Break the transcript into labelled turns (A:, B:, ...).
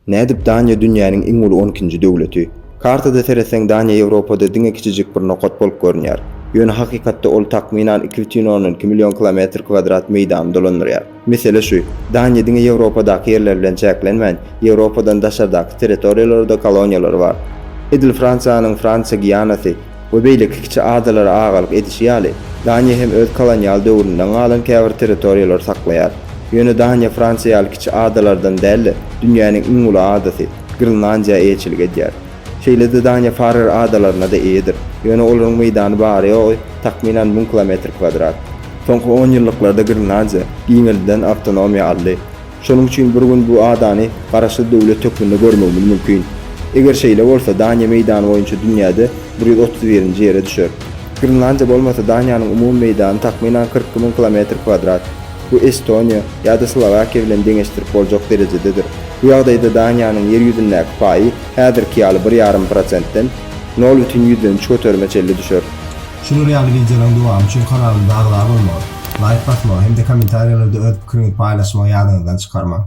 A: Nädip Daniýa dünýäniň iň uly on ikinji döwleti? Kartada seretseň Daniýa Ýewropada diňe kiçijik bir nokat bolup görünýär. Ýöne hakykatda ol takmynan 2,2 million kilometr kwadrat meýdany dolandyrýar. Mesele şu, Daniýa diňe Ýewropadaky ýerler bilen çäklenmän, Ýewropadan daşardaky territoriýalarda koloniýalary bar. Edil Fransiýanyň Fransiýa Giýanasy we beýleki kiçi adalara agalyk edişi ýaly, Daniýa hem öz kolonial döwründen galan käbir territoriýalary saklaýar. Ýöne Daniýa Fransiýa ýaly kiçi adalardan däl-de, dünýäniň iň uly adasy, Grenlandiýa eýeçilik edýär. Şeýle-de Daniýa Farer adalaryna-da eýedir. Ýöne olaryň meýdany bary-ýogy takmynan 1000 kilometr kwadrat. Soňky onýyllyklarda Grenlandiýa giňeldilen awtonomiýa aldy. Şonuň üçin bir gün bu adany garaşsyz döwlet hökmünde görmegimiz mümkin. Eger şeýle bolsa, Daniýa meýdany boýunça dünýäde 131-nji ýere düşer. Grenlandiýa bolmasa Daniýanyň umumy meýdany takmynan 42 müň kilometr kwadrat. Bu Estoniýa ýa-da Slowakiýa bilen deňeşdirip boljak derejededir. Bu ýagdaýda Daniýanyň ýer ýüzündäki paýy häzirki ýaly bir ýarym prosentden 0,3 göterime çenli düşer.
B: Şular ýaly wideolaryň dowamy üçin kanalymyza agza bolmagy, laýk basmagy hem-de kommentariýalarda öz pikiriňizi paýlaşmagy ýadyňyzdan çykarmaň.